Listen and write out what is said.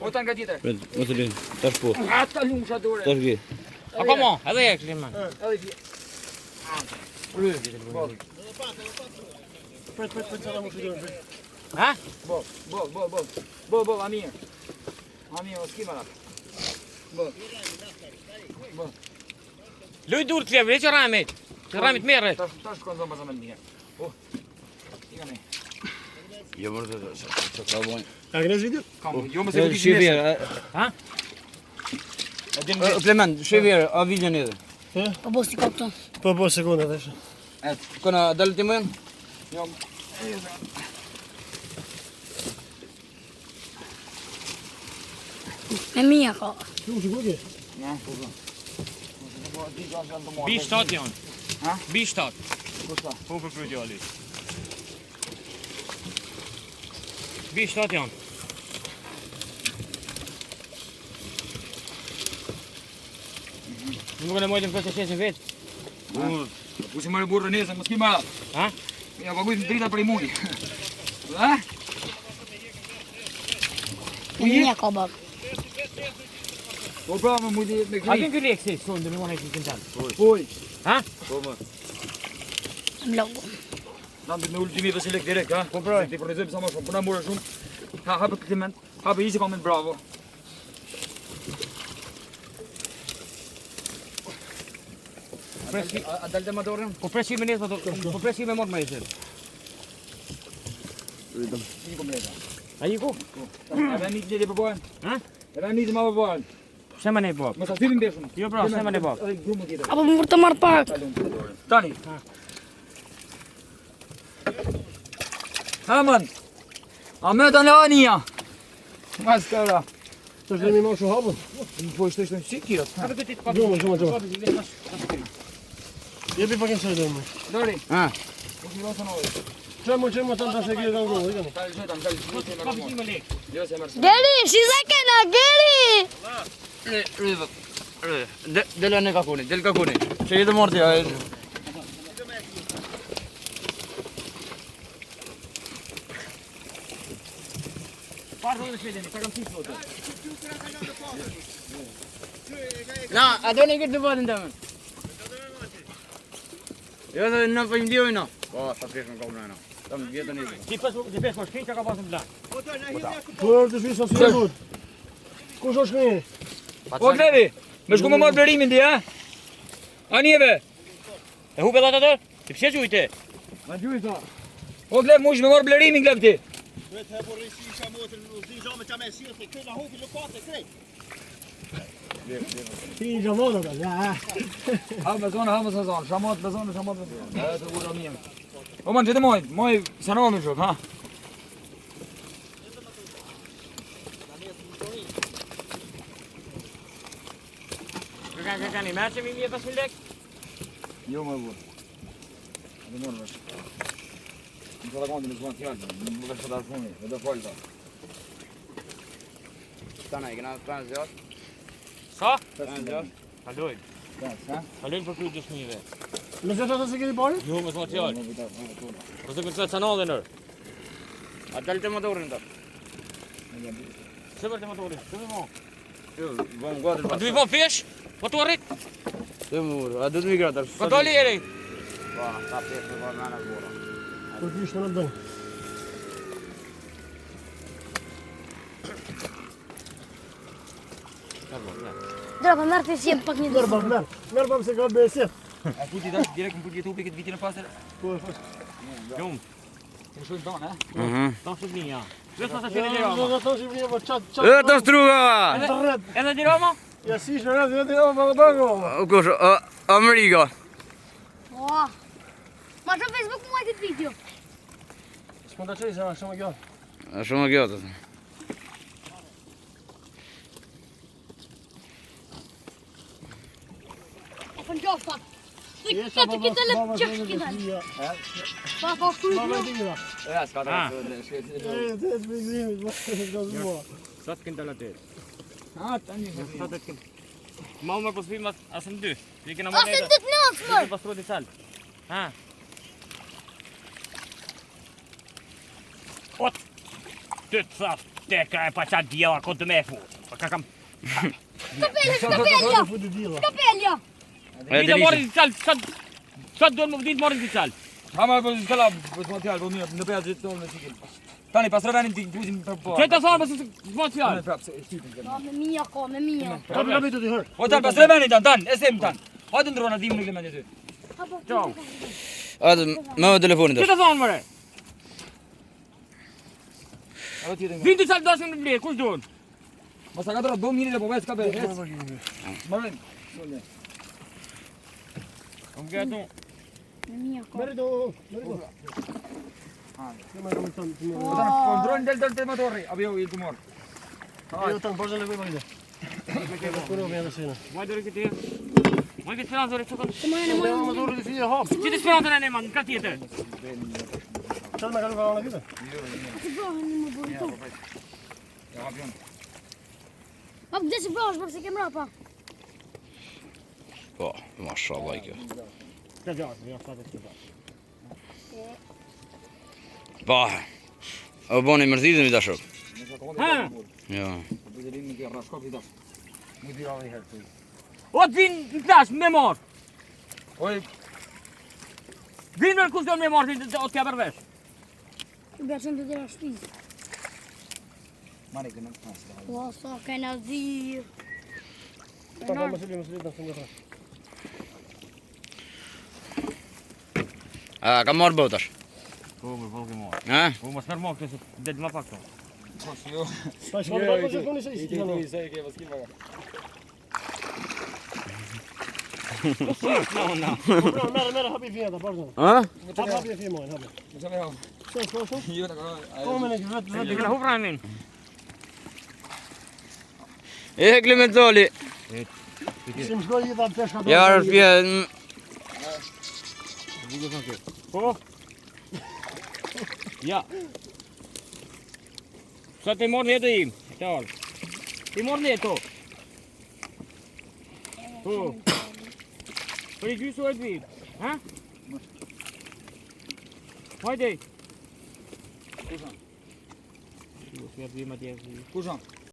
O ta nga tjetër. Prit, mos e lë. Tash po. Ata lumsha dore. Tash ge. A ka mo, edhe e kliman. Edhe ti. Prit, prit, prit, sa më shikojmë. prit. Ha? Bo, bo, bo, bo. Bo, bo, a mirë. A mirë, mos ki marak. Bo. Bo. Luj dur të levë, që ramit. Që ramit merret. Tash tash shkon zon bazë më mirë. Po. Ika me. Jo, më të të të bojnë. A kënes video? Kam, jo mos e di. Shivjer, Ha? E din. Klement, shivjer, a videon edhe. Po bo si ka këto. Po, po, sekonda tash. Kona dalë ti më? Jo. Me mija ka. Ju shikoj ke? Ja, po po. Po, di gjë janë të marrë. Bi 7 janë. Ha? Bi 7. Po sa? Po për për djali. Bi 7 janë. Nuk e mojtëm për të shesin vetë. Po si marrë burrë nesër, mos ki marak. Ha? Ja paguajmë drita për imuni. Ha? Me mija ka bab. Po pra, më mujti me A kri. vjen ky lek si sonde me mona i kintal. Poj. Ha? Po më. Më logo. Na me ul 2500 lekë direkt, ha? Po pra. Ti furnizojmë sa më shumë, po na morë shumë. Ha, hapë Kliment, hapë Easy Comment Bravo. Preski, A, a dalë të motorin? po preski me nesër, po po preski me mort më nesër. Easy Comment. A i ku? E vjen një për bojën. Ha? E vjen një më për bojën. Se më ne po. Mos ta thyrim beshën. Jo pra, se më ne po. Edhe grumë tjetër. Apo më vërtë marr pak. Tani. Ha man. A më tani ania. Maskara. Tash jemi më shumë hapun. Po ishte ishte si kjo. Gjuma, gjuma, gjuma. Jepi pak e saj dorë. Dori. Ha. Po si rosën oi. Çemu, çemu, tan tash e ke kanë gol, ikani. Tani zhetan, tani zhetan. Ka fitim me lek. Jo se merr. Geri, shiza kena, Geri! Rrë, rrë. Del në kakuni, del kakuni. Që i të morti, a Parë do të shpejtemi, ta kam si thotë. Na, a do në këtë debatin të më? Jo, dhe në për imdioj në. Po, sa pjesë më kom në në. Ta më vjetën i Ti pes ti pes më shkrin çka ka pasur plan. Po, të shvi sa si e dut. Kush është shkrini? Po Klevi, me shku me marr blerimin ti, ha? Anijeve. E hupe atë atë? Ti pse gjujte? Ma gjujta. O Klev, mush me marr blerimin Klev ti. Ti i gjamona ta. Ja. Ha me zonë, ha me zonë, shamot me zonë, shamot me zonë. E të burra mirë. O man, gjete moj, moj sanomi shok, ha? Ka ka ka një merr që mi 1500 lek. Jo më burr. Atë morë vesh. Më të takon të më zvonë fjalë, më vesh të telefoni, më do folë ta. Tana, i kena 50, Sa? 50. Kalojnë. Pesë, ha? Kalojnë për kryet dëshmive. Me se ata se keni parë? Jo, më thotë fjalë. Më vita, më vita. Po të këtë sanallën nër. A dalë të motorin ta? Se për të motorin, se për mo. Jo, bëm gati A pas. du i bën fish? Po tu arrit? Jo, më burr, a do të migra tash? Po doli eri. Po, sa pjesë më bën në burr. Po ky është në dën. Dra, po merr të si pak një Merr bab, merr. Merr bab se ka besë. A futi tash direkt në YouTube këtë vitin e pasër? Po, po. Lum. Të shohim tonë, ha? Mhm. Ta Shqipëria. Vetëm sa qenë Jo, Tirana. do të thosh i po çat çat. E të struga! Rrët. Edhe Tirana? Ja si ishte rrët, vetë jo, po bango. Kush? Amerika. Po. Ma shoh Facebook mua këtë video. S'mund ta çoj se është shumë gjatë. Është shumë gjatë. E fën qofta. Të të këtë le që këtë. Pa po shkruaj. Baba di gra. Ja, s'ka të Ah. E, të të bizimit, po, do të mua. Sa të kënë aty? Ha, tani. Sa të kënë? Ma më po s'vim as as në dy. Ne kena Ose moneta. në të nësë, mërë. Ne pastro di sal. Ha. Ot. Ty të thash. Teka e pa qa djela, ko të me e fut. Pa ka kam... Kapelja, kapelja. Futi djela. Kapelja. E Ditë delishi. morën të calë, sa... Sa duhen më ditë morën të calë. Ha ma po kala, po s'ma fjalë, po mirë, në peja gjithë tonë me cikin. Tani pastre venin ti buzim për po. Që të thonë, mësë s'ma të fjalë. Prapë, se e shtypin këtë. Po me mia ko, me mia. Kapi kapi të ti hër. O tan pastre venin tan, tan, e sem tan. Hajde ndrona dim në Klement aty. Apo. Ciao. Hajde, më me telefonin Që tash. të thonë, mëre? Apo tjetër. Vinë të calë dashën në ble, kush duhen? Mos ta katër do mirë po veç kape. Marrin. Kom gatu. Me mia ko. Merri do, merri do. Jo, më kam thënë, të Po tan, po ndron del del te motorri, apo jo i të mor. Jo, tan vazhdo lëvoj vajde. Kuno vjen edhe sena. Vaj dore këtë. Vaj këtë speranzë ore çka. Të mojën e Jo, mojën. më dorë të fije hap. Që të speranzën e ne man, ka tjetër. Çfarë më kalu ka vite? Të bëhen një më bëri tu. Ja, avion. Pa vdes si bëhesh, po se kem rapa. Po, mashallah kjo. Ka gjatë, ja sa të të. Po. O boni mërzitëm i tash. Ha. Jo. Po të lim në rraskop i tash. Më di radhë herë. O të vinë në plash me marr. Oj, Vinë me kush do me marr, o t'ja bërë vesh. U bërën të dera shtëpi. marrë Klement. Po sa kena dhirë. Pa pa mos e mos e të thënë. A ka marrë bot tash? Po, më po ke marr. Ha? Po mos merr më këtë se del më pak këto. Po jo. Pa shkon pa po shkoni se i Ti kanë. ti se ke pas kimë. No, no. Po pra, merr merr hapi fije ta vazhdo. Ha? Hap hapi fije mojën, hapi. Më çfarë hap? Shko shko shko. Jo, ta ka. Po më ne vet vet. Të kena hupra amin. E Klementoli. Si më shkoi jeta peshka. Ja, është pje. Po. Ja. Sa të morë jetë im, të orë. Ti morë jetë. Po. Për i gjysë e të vi. Ha? Hajde. Kusha? Kush? Kusha?